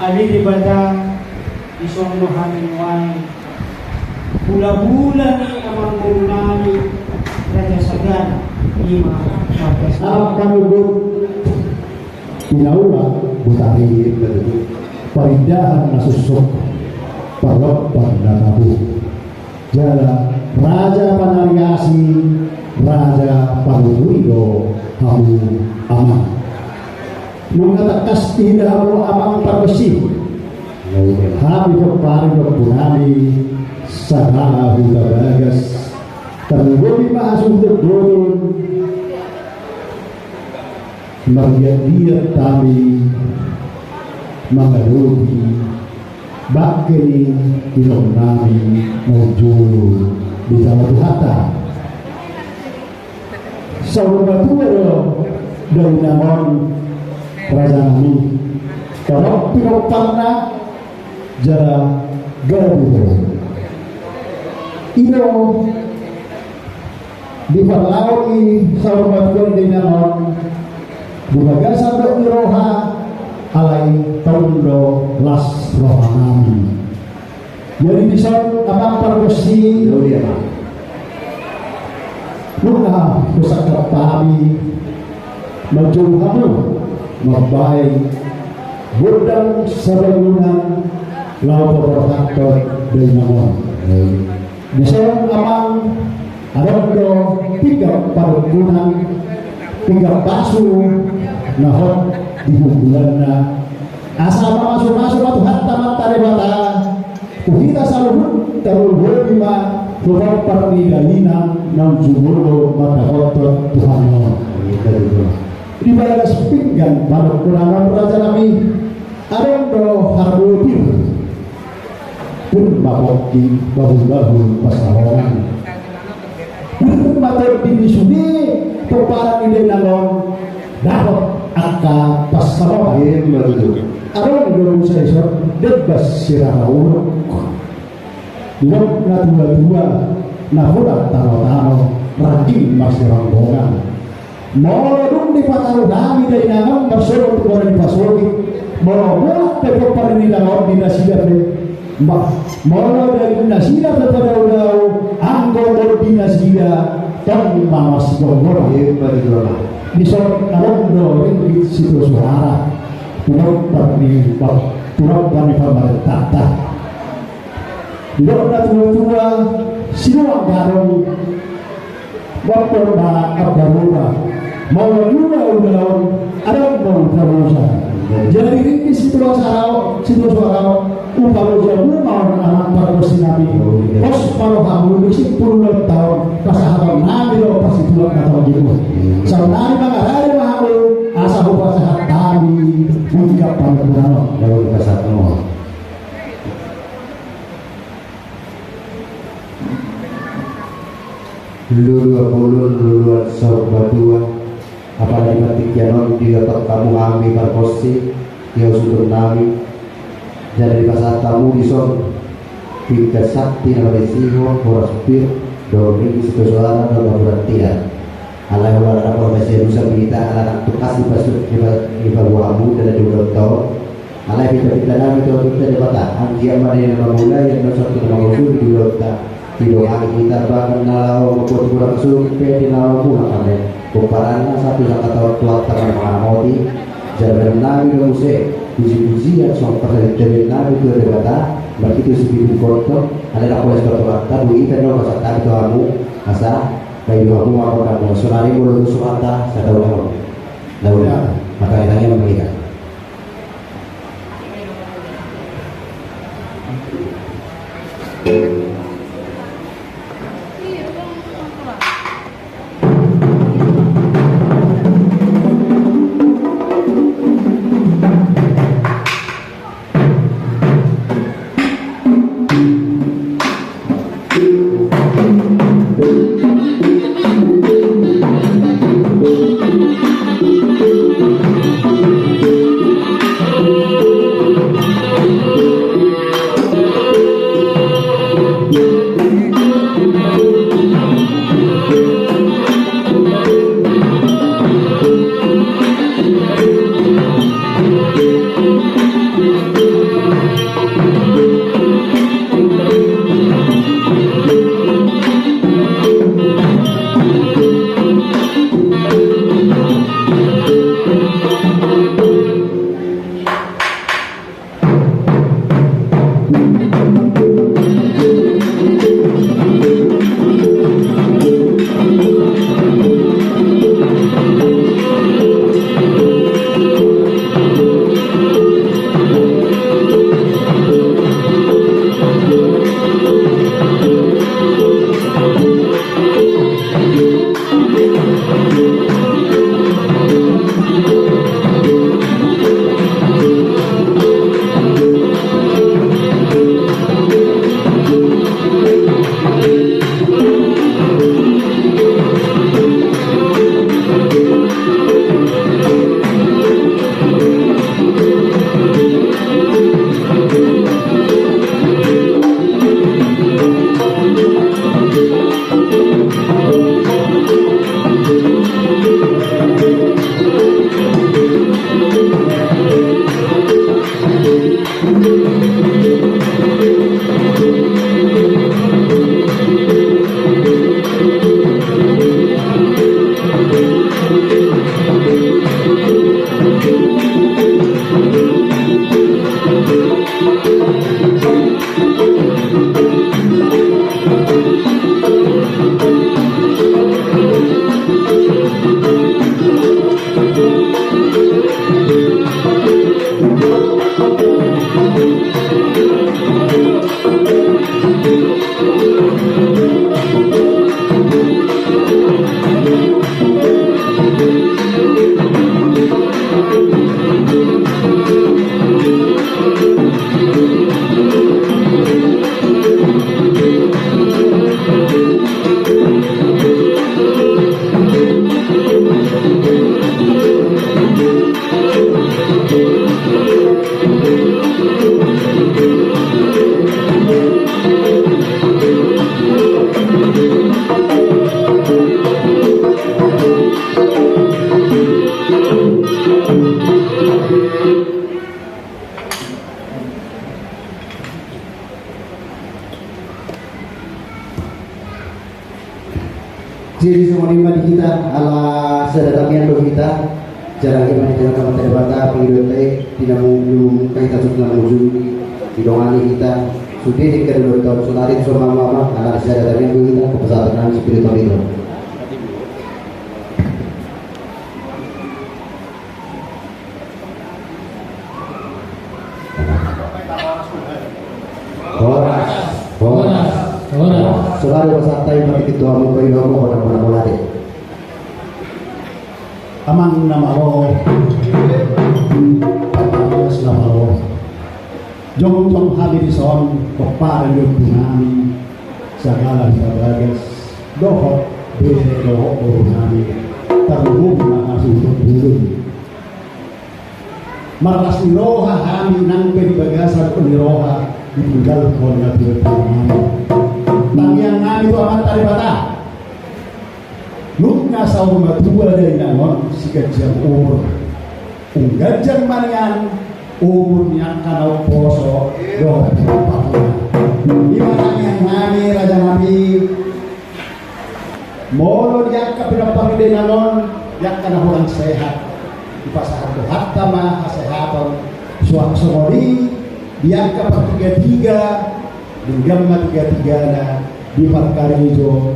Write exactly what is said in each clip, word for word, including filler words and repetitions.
Ale Debata, dison do hami nuaeng hulahula ni amangboru nami Raja Sagala, ima margas. Arap manugut pinaula botari, parindahan na suksuk, parlompan na tabo. Jala raja panariasi, raja panuturi do hamu amang. Nunga tangkas diida hamu amang pargonsi. Hami pomparan ni ompunami Sagala Huta Bagas, tarlumobi ma hasuhuton botul. Marliat-liat hami mangadopi bangke ni inong nami na jolo dijalo Tuhanta. Saur matua do dainang on, raja nami. Torop pinomparna jala gabe do. I do di parlao ni saur matua ni dainang on, di bagasan dohot di roha, alai tong do las roha nami. Jadi dison amang pargonsi, nunga husangkap hami manjou hamu mambahen gondang sabangunan laho paborhathon dainang on. Dison amang, adong do pinggan parungkunan, pinggan pasu na hot di hundulanna. Asa mamasu-masu ma Tuhanta Amanta Debata tu hita saluhut, tarlumobi ma tu pomparan ni dainang naung jumolo mandapothon Tuhan on. Di bagas pinggan parungkunan on, raja nami, adong do harbue pir. Pir ma pongki, bahul-bahul pansalongan. Pir ma tondi ni sude pomparan ni dainang on dapot angka pansalongan. Ima tutu. Adong do muse dison, debas sirara uruk. Didok natua-tua, na pola tano-tano, rangging marsirombongan. Molo dung dipataru hami dainang on marsogot tu bona ni pasogit, molo mulak pe pomparan ni dainang on di nasida pe, ma-, molo di nasida pe padao-dao, anggo di nasida tong ma marsigomgoman. Ima tutu amang. Dison adong do ringgit sitio suara, pinompar ni pa-, pinompar ni pamarentanta. Didok natua-tua, sinuan gadong, mamboan ma ambaroba. Molo dua ulaon, adong ma ulaon. Jadi ringgit sitio suara on, sitio suara on, hupaloja hamu ma on amang pargonsi nami. Pos ma rohamu, dung simpul ulaon, pasahaton nami do pasituak na tonggi on. Saonari mangarade ma hamu, asa hupasahat hami pinggan parungkunan on. Lalu pasahat hamu. Luluan bolon, luluan saur matua, apala di partingkian on didapothon hamu hami pargonsi, di hasuhuton nami, jadi dipasahat hamu dison pinggan santi na marisi, horas pir, dohot ringgit sitio suara, dohot napuran tiar. Alai holan na pola masialusan hita, ala nunga tangkas dipasu-, dipa-, dipaboa hamu dalan di ulaonta on. Alai pinta-pinta nami tu Amanta Debata, anggiat ma na mamulai, ia na sahat tu na mangujungi di ulaonta. Didongani hita bahen na laho mambuat hurang, sungkun pe di na laho mulak, amen. Pomparanna sahat tu sangkatauan Tuhanta ma na mangaramoti. Jala bahen nami do muse puji-pujian songon parsarintabian nami tu Debata marhite sipitu ni gondang. Alai ndang pola sitongtonganta, dung i pe na hupasahat hami tu hamu, asa paidua hamu ma gondang on. Sonari molo dos rohanta, sai tau ma on. Lalu, martangiang-tangiang ma hita. Jadi songon i ma di hita, ala sada tangiang do hita, jala i ma di hita, Amanta Debata, pangidoan i, di na mangujungi hita, sude na mangujungi, didongani hita, sude di kadua taon, sonari so mama, ala sada tangiang do hita, kepesantenan spiritual itu. Horas, horas, horas. Saudara, pasahat hami ma tu ketua umum, Pak Ibu, Bapak Mula Mula. Amang na malo, Bapak Mula Mula. Jongjong hami dison, pomparan ni ompu nami, Sagala Huta Bagas, dohot bere dohot boru nami, tarlumobi ma hasuhuton bolon. Marlas ni roha hami nang pe di bagasan uli ni roha ditinggalhon natuatua nami. Tangiang nami tu Amanta Debata. Nunga saur matua dainang on siganjang umur. Umganjang ma nian umur ni angka na umposo dohot pinompar. I ma tangiang nami, raja nami. Molo di angka pinompar ni dainang on, di angka na hurang sehat, dipasahat Tuhanta ma hasehaton, suang songon i di angka partigatiga, denggan ma tigatigana diparkarejo,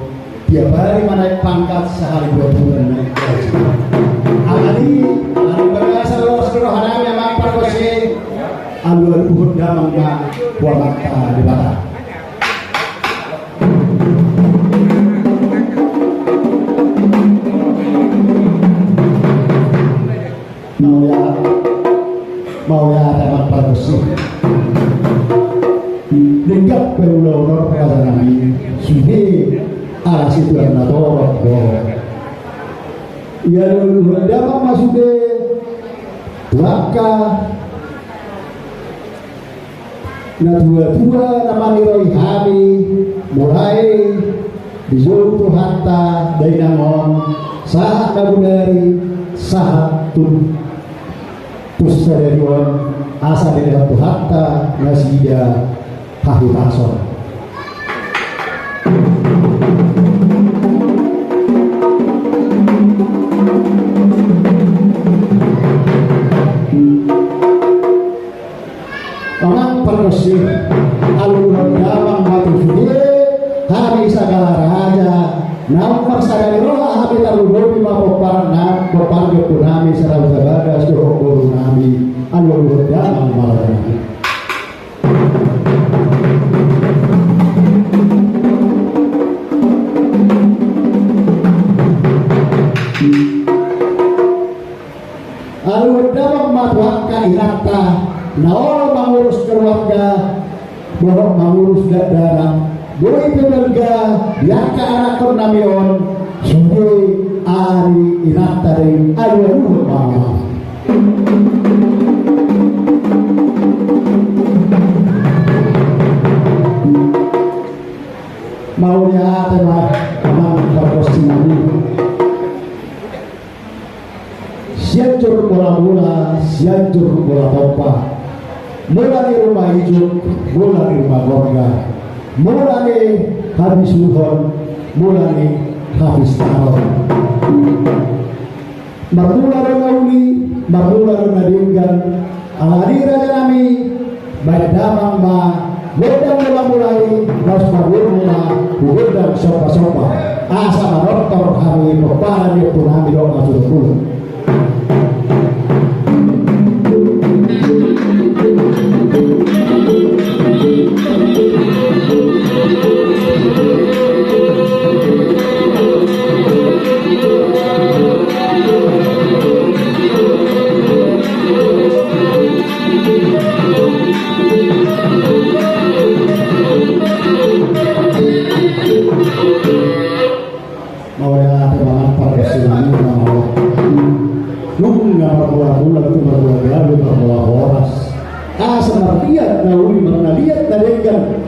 tiap ari ma naek pangkat, sahali dua bulan naek gaji. Alani, alani bagasan loas ni roha nami, amang pargonsi, alualuhon damang ma tu Amanta Debata. Mauliate, mauliate amang pargonsi. Denggan pe ulaon on, raja nami, sude ala situan na torop do. Ia alualuhon damang ma sude tu angka natuatua na maniroi hami, mulai dijou Tuhanta dainang on, sahat na bodari, sahat tu, tu sadari on, asa dilehon Tuhanta nasida hahitason. Amang pargonsi, alualuhon damang ma tu sude, hami sagala raja, naung marsada ni roha hami, tarlumobi ma pomparan nami, pomparan ni ompu nami Sagala Huta Bagas dohot boru nami, alualuhon damang ma, raja nami. Alualuhon damang ma tu angka inanta na olo mangurus keluarga, dohot mangurus dakdanak, boi pe balga di angka anakkon nami on, sude ari inanta dei, alualuhon ma. Mauliate ma, amang pargonsi nami. Sianjur Bola Mula, Sianjur Bola Tompa. Mula ni Ruma Ijuk, mula ni Ruma Gorga, mula ni habisuhon, mula ni hapistaron. Marmula do na uli, marmula do na denggan, alani raja nami, baen damang ma gondang mula-mula i, laos marmula ma tu gondang somba-somba. Asa manortor hami pomparan ni ompu nami dohot hasuhuton bolon.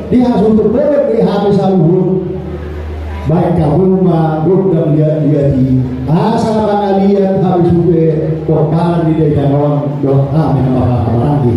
Di hasuhuton bolon ni hami saluhut, baen hamu ma gondang liat-liat i, asa mangaliat hami sude pomparan ni dainang on dohot hami na marhahamaranggi.